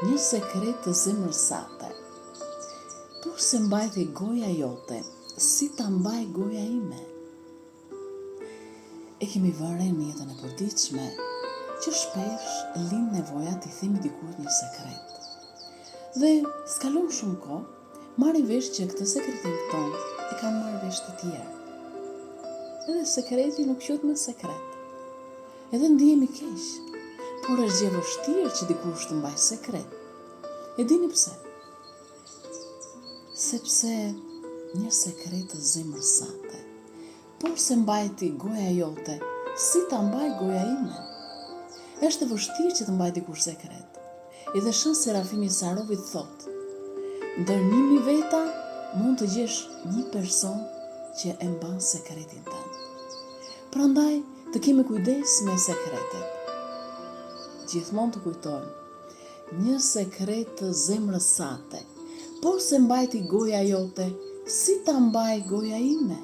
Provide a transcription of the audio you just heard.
Një sekret të zemrës sate. Po s'e mbajti goja jote, si ta mbajë goja ime? E kemi vënë re në jetën e përditshme që shpesh lind nevoja t'i themi dikujt një sekret. Dhe s'kalon shumë kohë, marrim vesh që këtë sekretin tonë e kanë marrë vesh të tjerë. Edhe sekreti nuk quhet më sekret. Edhe ndihemi keq, por është gjë e vështirë që dikush të mbajë sekret. E dini pse? Sepse një sekret të zemrës sate, po s'e mbajti goja jote, si ta mbajë goja ime? Është e vështirë që të mbajë dikush sekret. Edhe Shën Serafimi i Sarovit thotë, ndër 1000 veta mund të gjesh një person që e mban sekretin tënd. Prandaj të kemi kujdes me sekretet. Gjithmonë të kujtojmë, Një sekret të zemrës sate, po s'e mbajti goja jote, si ta mbajë goja ime?